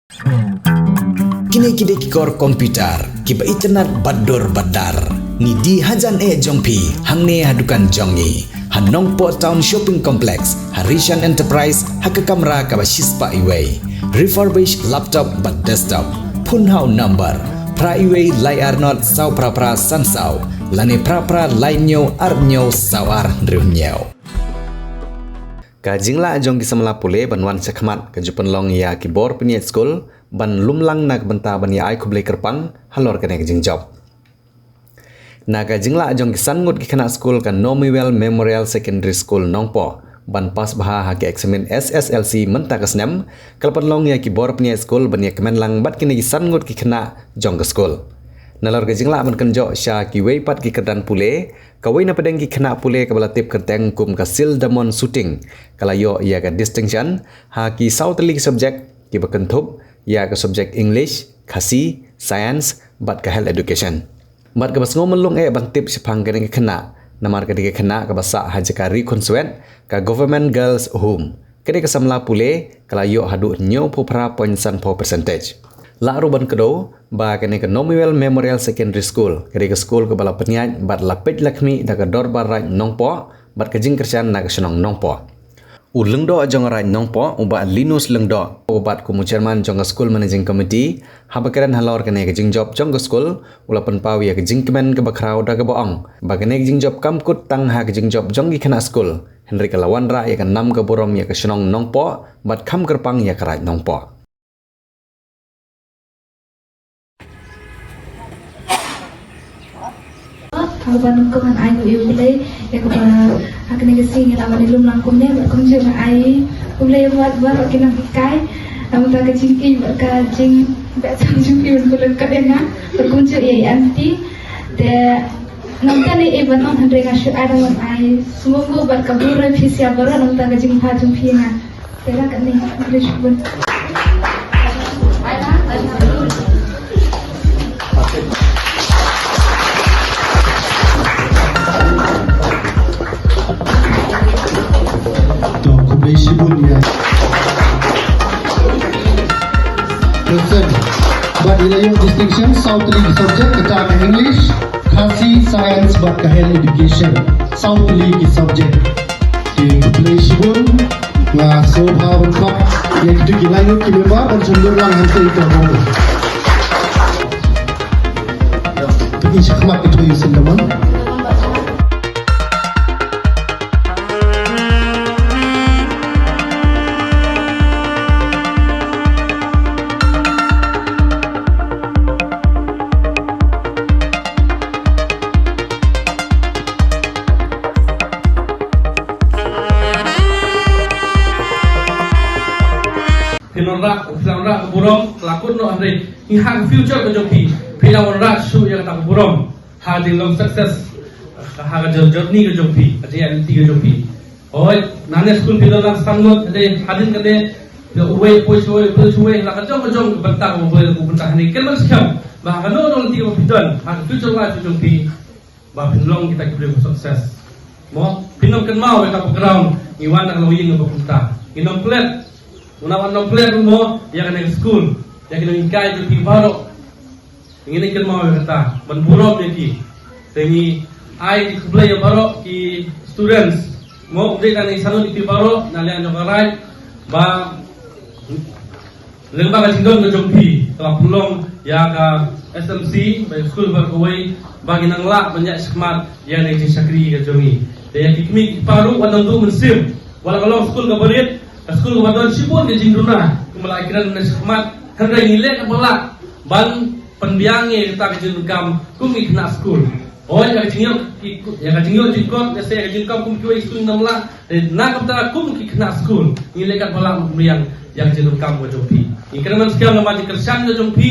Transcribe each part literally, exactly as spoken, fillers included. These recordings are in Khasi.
Kine ki dei ki kor computer kiba itynnad bad dur bad dar. Ngi die hajan eh jong phi hangne ha dukan jong ngi ha Nongpoh Town Shopping Complex, ha Rishan Enterprise, ha ka kamra kaba shispah iwei. Refurbish laptop bad desktop. Phone ha u number phra iwei lai ar not saw phra phra san saw lane phra phra lai hynñiew ar hynñiew saw ar hynriew hynñiew. Ka jinglah jong ki samla pule ban wan shakhmat ka ju pynlong ïa ki bor pynïaid skul ban lumlang na ka bynta ban ïa ai khublei kyrpang halor kane ka jingjop. Na ka jinglah jong ki san ngut ki khynnah skul ka Nomuel Memorial Secondary School Nongpoh ban pass bha ha ki eksamin S S L C mynta ka snem, ka la pynlong ïa ki bor pynïaid skul ban ïa kmen lang bad kine ki san ngut ki khynnah jong ka skul. Nalor ka jinglah ban kynjoh sha kiwei pat ki kyrdan pule, kawei na pdeng ki khynnah pule kaba la tip kyrteng kum ka Sil Damon Suting ka la ïoh ïa ka distinction ha ki saw tylli ki subject kiba kynthup ïa ka subject English, Khasi, Science bad ka Health Education. Bad kaba sngew mlung eh ban tip shaphang kane ka khynnah, namar kane ka khynnah kaba sah ha jaka ri khunswet ka Government Girls Home. Kane ka samla pule ka la ïoh haduh hynñiewphew phra point san phew percentage. Lah ruh ban kdew ba kane ka Nomuel Memorial Secondary School ka dei ka skul kaba la pynïaid bad la peit la khmih da ka Dorbar Raid Nongpoh bad ka jingkyrshan na ka shnong Nongpoh. U Lyngdoh jong ka Raid Nongpoh, u Bah Linus Lyngdoh, u bat kum u chairman jong ka School Managing Committee, haba kren halor kane ka jingjop jong ka skul, u la pynpaw ïa ka jingkmen kaba khraw da kaba ong ba kane ka jingjop kam kut tang ha ka jingjop jong ki khynnah skul, hynrei ka la wanrah ïa ka nam ka burom ïa ka shnong Nongpoh bad kham kyrpang ïa ka Raid Nongpoh. Haba nyngkong ngan ai khublei ïa U Blei ïa kaba ha kane ka sngi ngi la wan ïalum lang kumne, bad kumjuh ngan ai khublei ïa baroh ki nonghikai. Namar ka jingkyrkhu bad ka jingbeh jong phi ban pynlong kat ïa nga, bad kumjuh ïa i aunty. Te nangta ne i ban ong hynrei nga shu ai da ngan ai sngewbha bad ka burom phi sia baroh namar ka jingbha jong phi ïa nga. Te la kane, khublei shibun. To, khublei shibun ïa. Present. Bad i la ïoh distinction saw tylli ki subject, kata ka English, Khasi, Science bad ka Health Education. Saw tylli ki subject. Te khublei shibun. Nga sngewbha ban khot ïa kito ki lai ngut ki member ban shon dur lang hangtei to. Pynïaid shakhmat kito ïa u Sil Damon. Phin wanrah, phin wanrah ka burom, la kut noh hynrei ngi ha ka future ka jong phi, phin wanrah shuh ïa kata ka burom ha ka jinglong success, ha ka journey ka jong phi, ka jingïaid lynti ka jong phi. Hooid, nangne skul phi don lang san ngut, hynrei hadien kane phi uwei poi shuwei, poi shuwei, la ka jong ka jong ka bynta, ka bynta, ka bynta hangne. Kynmaw skhem ba ha kano kano lynti kaba phi don, ha ka future life ka jong phi, ba phin long kita ki briew success. Mo, phin ym kynmaw ïa ka background, ngi wan na ka longïing kaba kumta. Ngin ym klet, ngin ym klet mo ïa kane ka skul, ïa ki nonghikai jong phi baroh. Ngin ym kynmaw ïa kata, ban burom ïa ki. Te ngi ai ki khublei ïa baroh ki students. Mo, ym dei tang ïa ki san ngut, ïa phi baroh na liang jong ka raid ba lyngba ka jingdon ka jong phi ka la pynlong ïa ka S M C bad skul baroh kawei ba ki nang lah ban ïaid shakhmat ïa kane ka jingshakri ka jong ngi. Te ïa ki kmie ki kpa ruh wat nang duh mynsiem, wat la ka long skul kaba rit, ka skul kaba don shibun ka jingduna kumba la kren mynne shakhmat, hynrei ngi leh katba lah ban pynbiang ïa kata ka jingdonkam kum ki khynnah skul. Hooid, ïa ka jingïoh, ïa ka jingïoh jingkot, lehse ïa ka jingdonkam kum kiwei ki skul ngim lah, te na ka bynta kum ki khynnah skul ngi leh katba lah ban pynbiang ïa ka jingdonkam ka jong phi. Ngi kyrmen skhem lyngba ka jingkyrshan ka jong phi,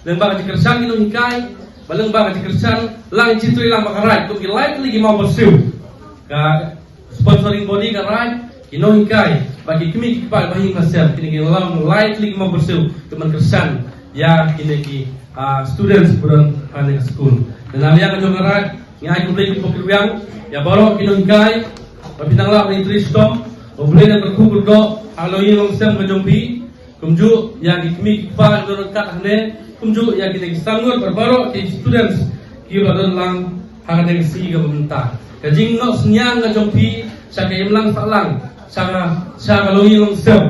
lyngba ka jingkyrshan ki nonghikai, bad lyngba ka jingkyrshan lang, jingtrei lang bad ka raid kum ki lai tylli ki mawbyrsiew. Ka sponsoring body ka raid, ki nonghikai bad ki kmie ki kpa ba ïing ba sem, kine ki long lai tylli ki mawbyrsiew kiban kyrshan ïa kine ki, ah, students ba don ha kane ka skul. Te na liang ka jong ka raid ngi ai khublei kyrpang kyrwiang ïa baroh ki nonghikai ba phi nang lah ban ïatrei shitom, ba U Blei un nang kyrkhu kyrdoh ha ka longïing longsem ka jong phi. Kumjuh ïa ki kmie ki kpa ki don ryngkat hangne, kumjuh ïa kine ki san ngut bad baroh ki students kiba don lang ha kane ka sngi kaba mynta. Ka jingnoh synñiang ka jong phi sha ka imlang sahlang, sha ka, sha ka longïing longsem.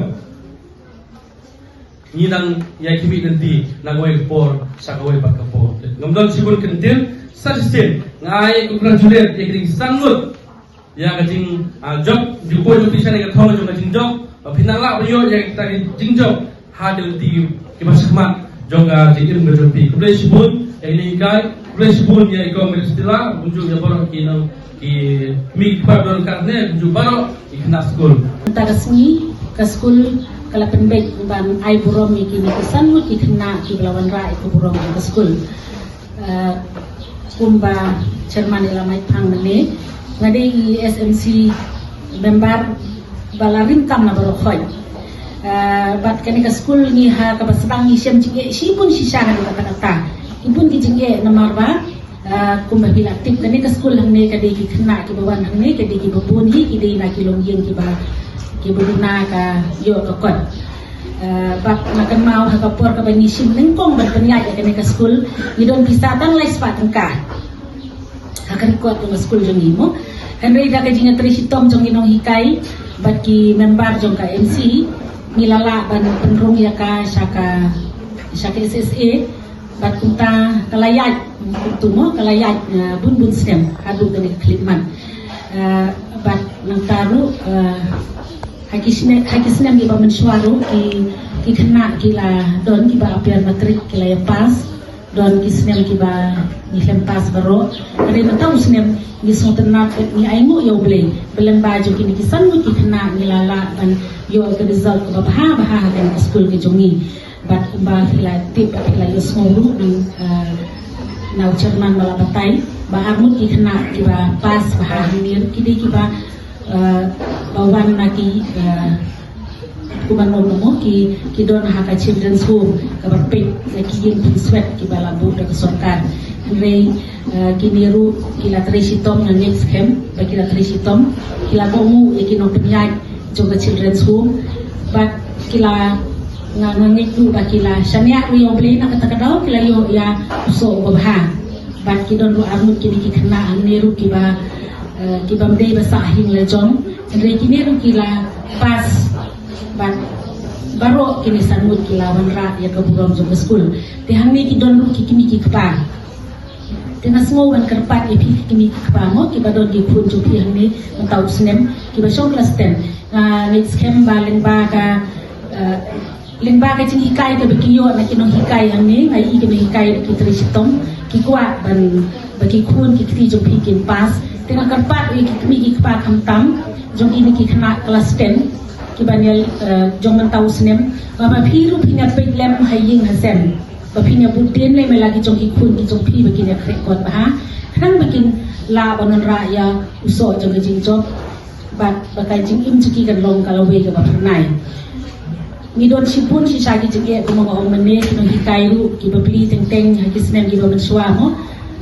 Ngi dang ïa khmih lynti na kawei ka por sha kawei pat ka por. Ngam don shibun kyntien, sa shisien nga ai congratulate ïa kine ki san ngut ïa ka jing, ah, jop, jingpoi jong phi shane ka thong jong ka jingjop. Ba phi nang lah ban ïoh ïa kita ki jingjop ha ki lynti kiba shakhmat jong ka jingim ka jong phi. Khublei shibun ïa ine i hikai, khublei shibun ïa i Kong Mary Stella, kumjuh ïa baroh ki nong ki kmie ki kpa don ryngkat ne, kumjuh baroh ki khynnah skul. Mynta ka sngi ka skul ka la pynbeit ban ai burom ïa kine ki san ngut ki khynnah kiba la wanrah ïa ka burom jong ka skul. Eh, kumba chairman i la mai phang mynne, nga dei i S M C member ba la rim kam na baroh khoit. Eh, bad kane ka skul ngi ha kaba sdang ngi shem jingeh shibun shisha na kata kata. Ki bun ki jingeh namar ba, eh, kumba phi la tip kane ka skul hangne ka dei ki khynnah kiba wan hangne ka dei kiba bun hi, ki dei na ki longïing kiba, kiba duna ka ïoh ka kot. Eh, bad nga kynmaw ha ka por kaba ngi shim nyngkong ban pynïaid ïa kane ka skul, ngi don pisa tang lai spah tyngka ha ka record jong ka skul jong ngi mo. Hynrei da ka jingïatrei shitom jong ki nonghikai bad ki member jong ka M C, ngi la lah ban pynrung ïa ka sha ka, sha ka S S A. Bad kumta ka la ïaid, kumtu mo, ka la ïaid, eh, bun bun snem haduh kane ka khyllipmat. Eh, bad nangta ruh, eh, ha ki sne-, ha ki snem kiba mynshuwa ruh ki, ki khynnah ki la don kiba appear matric ki la ïa pass. Don ki snem kiba ngi khlem pass baroh. Hynrei mynta u snem ngi sngewtynnat bad ngi ainguh ïa U Blei ba lyngba jong kine ki san ngut ki khynnah ngi la lah ban ïoh ka result kaba bha bha ha kane ka skul ka jong ngi. Bad kumba phi la tip bad phi la ïohsngew ruh na, eh, na u chairman ba la batai ba arngut ki khynnah kiba pass bha hangne ki dei kiba, eh, ba wan na ki, eh, kumba nong nong ki, ki don ha ka children's home kaba peit na ki ïing pynswet kiba la buh da ka sorkar. Hynrei, eh, kine ruh ki la trei shitom, nga ngeit skhem ba ki la trei shitom, ki la kohnguh ïa ki nongpynïaid jong ka children's home. Bad ki la, nga, nga ngeit ruh ba ki la shaniah ruh ïa U Blei na kata ka daw ki la ïoh ïa u soh uba bha. Bad ki don ruh arngut kine ki khynnah hangne ruh kiba, eh, kiba ym dei ba sah ha ïing la jong. Hynrei kine ruh ki la pass. Bad baroh kine san ngut ki la wanrah ïa ka burom jong ka skul. Te hangne ki don ruh ki kmie ki kpa. Te nga sngew ban kyrpad ïa phi ki kmie ki kpa mo kiba don ki khun jong phi hangne mynta u snem kiba shong klas ten. Nga ngeit skhem ba lyngba ka, eh, lyngba ka jinghikai kaba ki ïoh na ki nonghikai hangne, nga ïohi ki nonghikai ki trei shitom, ki kwah ban ba ki khun ki kti jong phi kin pass. Te nga kyrpad ïa ki kmie ki kpa khamtam jong kine ki khynnah klas ten kiba ïa, eh, jong mynta u snem, ba ma phi ruh phin ïa peit lem ha ïing ha sem. Ba phin ïa bud dien lem ïa la ki jong ki khun ki jong phi ba kin ïa khreh kot bha. Khnang ba kin lah ban wanrah ïa u soh jong ka jingjop. Bad ba ka jingim jong ki kan long ka lawei kaba phyrnai. Ngi don shibun shisha ki jingeh kumba nga ong mynne, ki nonghikai ruh kiba plie teng teng ha ki snem kiba mynshuwa mo.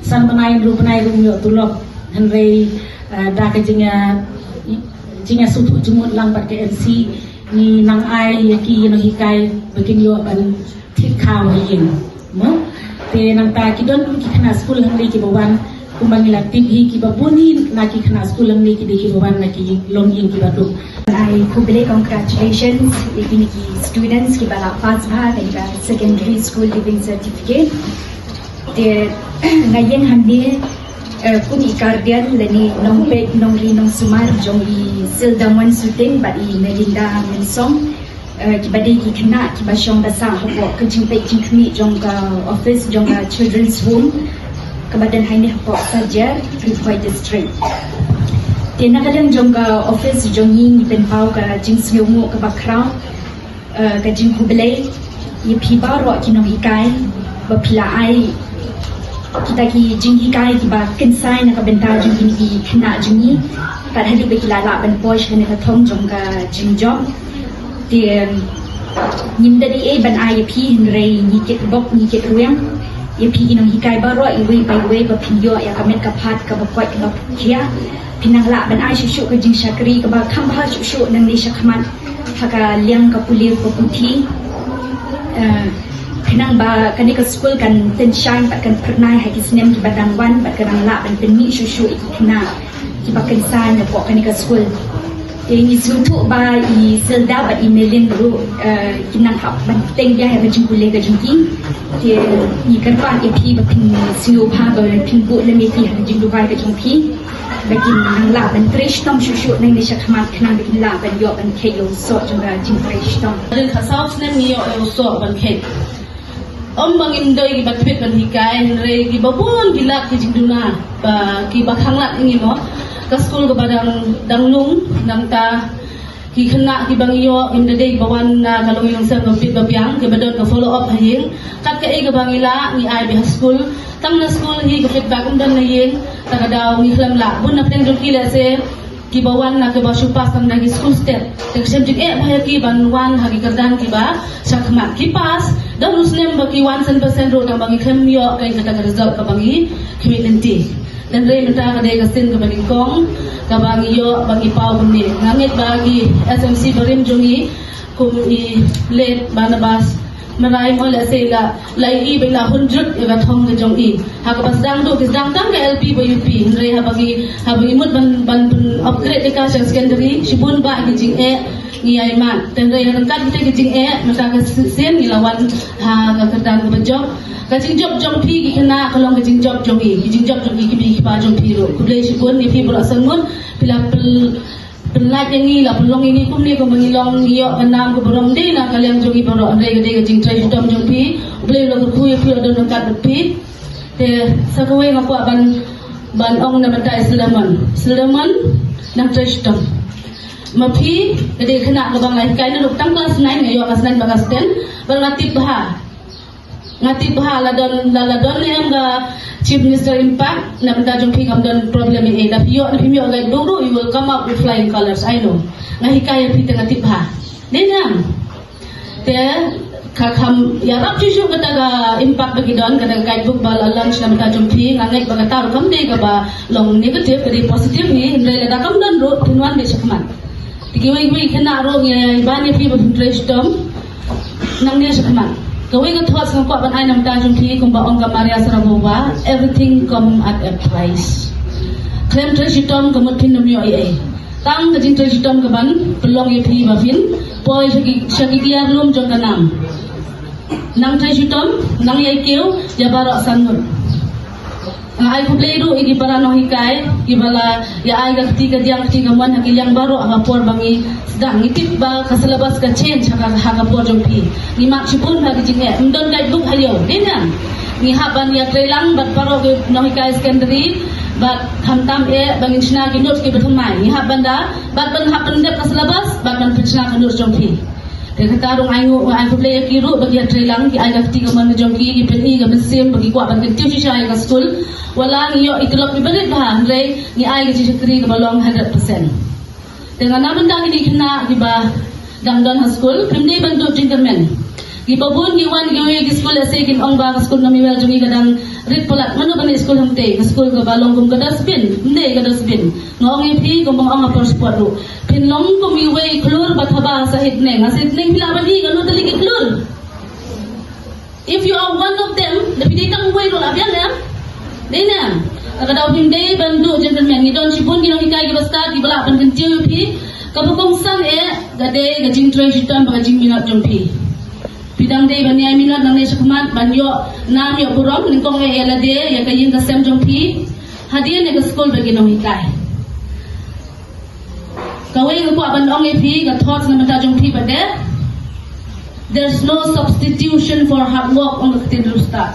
San bnai hynriew bnai ruh ym ïoh tulop. Hynrei, eh, da ka jingïa, jingïasngewthuh jingmut lang bad ka M C, ngi nang ai ïa ki nonghikai ba kin ïoh ban thied khaw ha ïing mo. Te nangta ki don ki khynnah skul hangne kiba wan, kumba ngi la tip hi kiba bun hi na ki khynnah skul hangne ki dei kiba wan na ki longïing kiba duk. Ai khublei, congratulations ïa kine ki students kiba la pass bha ka secondary school leaving certificate. Te nga ïeng hangne, eh, kum i guardian lane nongpeit nongri nongsumar jong i Sildam Wansuting bad i Melinda Mynsong. Eh, kiba dei ki khynnah kiba shong ba sah hapoh ka jingpeit jingkhmih jong ka office jong ka Children's Home kaba don hangne hapoh Sajer, Ri Bhoi District. Te na ka liang jong ka office jong ngi ngi pynpaw ka jingsngewnguh kaba khraw, eh, ka jingkhublei ïa phi baroh ki nonghikai ba phi la ai kita ki jinghikai kiba kynsai na ka bynta jong kine ki khynnah jong ngi. Pat haduh ba ki la lah ban poi sha kane ka thong jong ka jingjop. Te, em, ngim da dei ei ban ai ïa phi hynrei ngi kit bok ngi kit rwiang ïa phi ki nonghikai baroh iwei pa iwei ba phin ïoh ïa ka met ka phad kaba koit kaba khiah. Phin nang lah ban ai shuh shuh ka jingshakri kaba kham bha shuh shuh nangne shakhmat ha ka liang ka pule ka puthi. Khnang ba kane ka skul kan tyngshaiñ bad kan pyrnai ha ki snem kiba dang wan bad kan dang lah ban pynmih shuh shuh ïa ki khynnah kiba kynsan hapoh kane ka skul. Te ngi sngewthuh ba i Zelda bad i Melin ruh ki nang hap ban teng ïa ka jingpule ka jong ki. Te ngi kyrpad ïa phi ba phin sngewbha ba phin buh lem ïa ki ha ka jingduwai ka jong phi. Ba kin nang lah ban trei shitom shuh shuh nangne shakhmat khnang ba kin lah ban ïoh ban kheit ïa u soh jong ka jingtrei shitom. Hadien khatsaw snem ngi ïoh ïa u soh ban kheit. Ym ba ngim dei kiba thwit ban hikai, hynrei kiba bun ki lad ki jingduna ba kiba khanglad ïa ngi mo. Ka skul kaba dang dang nung nangta ki khynnah kiba ngi ïoh ngim da dei kiba wan na ka longïing longsem ba bit ba biang kiba don ka follow up ha ïing. Kat kaei kaba ngi lah ngi ai beit ha skul. Tang na skul hi ka feedback ym don na ïing. Ta ka daw ngi khlem lah bun na pdeng jong ki lehse kiba wan na kiba shu pass tang na ki skul stet. Te ka shem jingeh bha ïa ki ban wan ha ki kyrdan kiba shakhmat. Ki pass don u snem ba ki wan san percent ruh tang ba ngi khlem ïoh kaei kata ka result kaba ngi khmih lynti. Hynrei mynta ka dei ka sien kaba nyngkong kaba ngi ïoh ba ngi paw kumne. Nga ngeit ba ki S M C barim jong ngi kum i late Barnabas Marai mo lehse i la la ïohi ba i la hun jut ïa ka thong ka jong i. Ha kaba sdang duh ki sdang tang ka L P bad U P, hynrei haba ngi haba ngi mut ban ban pyn upgrade ïa ka sha secondary shibun bah ki jingeh ngi ïai mad. Te hynrei ryngkat kita ki jingeh mynta ka sien ngi la wan ha ka kyrdan kaba jop. Ka jingjop jong phi ki khynnah ka long ka jingjop jong i, ki jingjop jong i ki mei ki pa jong phi ruh. Khublei shibun ïa phi baroh san ngut phi la pyn pynlait ïa ngi, la pynlong ïa ngi kumne kumba ngi long, ngi ïoh ka nam ka burom dei na ka liang jong ngi baroh. Hynrei ka dei ka jingtrei shitom jong phi. U Blei u la kyrkhu ïa phi, u la don ryngkat bad phi. Te sa kawei nga kwah ban ban ong na mynta i Sildamon. Sildamon, nang trei shitom. Ma phi ka dei ka khynnah kaba nga la hikai naduh tang klas nine, nga ïoh klas nine bad klas ten. Bad nga tip bha Nga tip bha la don la, la don ne em ka Chief Minister Impact, na bynta jong phi kam don problem ei ei. Da phi ïoh, da phi ïoh guidebook ruh, you will come out with flying colors, I know. Nga hikai ïa phi te nga tip bha. Dei ne em? Te ka kham ïarap shuh shuh kata ka Impact ba ki don, kata ka guidebook ba la launch na bynta jong phi. Nga ngeit ba kata ruh kam dei kaba long negative, ka dei positive hi, hynrei lada kam don ruh phin wan beit shakhmat. Te kiwei kiwei ki khynnah ruh ngi ban ïa phi ba phin trei shitom nangne shakhmat. Kawei ka thoughts nga kwah ban ai na bynta jong phi, kumba ong ka Maria Sharapova, everything come at a price. Khlem trei shitom ka mut phin ym ïoh ei ei. Tang ka jingtrei shitom ka ban pynlong ïa phi ba phin poi sha ki, sha ki kliar lum jong ka nam. Nang trei shitom, nang ïai kiew ïa baroh san ngut. Nga ai khublei ruh ïa ki para nonghikai kiba la ïa ai ka kti kadiang kti kamon ha ki liang baroh ha ka por ba ngi sdang. Ngi tip ba ka syllabus ka change ha ka, ha ka por jong phi. Ngi mad shibun ha ki jingeh, ym don guidebook ha ïew. Dei ne em? Ngi hap ban ïatrei lang bad baroh ki nonghikai secondary bad khamtam eh ba ngin shna ki notes kiba thymmai. Ngi hap ban da bad ban hap pyndep ka syllabus bad ban pynshna ka notes jong phi. Te kata ruh nga ainguh, nga ai khublei ïa ki ruh ba ki ïatrei lang, ki ai ka kti kamon ka jong ki, ki pyni ka mynsiem ba ki kwah ban kyntiew shisha ïa ka skul. Wat la ngi ïoh i tulop kiba rit bha, hynrei ngi ai ka jingshakri kaba long hundred percent. Te nga na bynta kine ki khynnah kiba dang don ha skul, phim dei ban duh jingkyrmen. Kiba bun ngi wan kiwei ki skul, lehse kin ong ba ka skul Nongbah jong ngi ka dang rit palat. Mano ban leit skul hangtei, ka skul kaba long kum ka dustbin? Ym dei ka dustbin. Nga ong ïa phi kumba nga ong ha por sport ruh. Phin long kum iwei i khlur ba thaba ha Sahitneng. Ha Sahitneng phi lah ban ïohi katno tylli ki khlur. If you are one of them, da phi dei tang uwei ruh lah biang em. Dei ne em? Ka daw phim dei ban duh jingkyrmen. Ngi don shibun ki nonghikai kiba stad kiba lah ban kyntiew ïa phi. Kaba kongsan eh ka dei ka jingtrei shitom bad ka jingminot jong phi. Phi dang dei ban ïai minot nangne shakhmat ban ïoh nam ïoh burom nyngkong eh ïa lade, ïa ka ïing ka sem jong phi, hadien ïa ka skul bad ki nonghikai. Kawei nga kwah ban ong ïa phi, ka thoughts na bynta jong phi pat de, there's no substitution for hard work, ong ka ktien riewstad.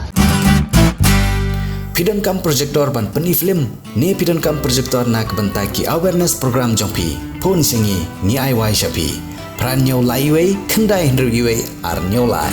Phi donkam projector ban pyni film ne phi donkam projector na ka bynta ki awareness program jong phi? Phone sha ngi, ngi ai wai sha phi. Phra hynñiew lai wei, khyndai hynriew wei, ar hynñiew lai.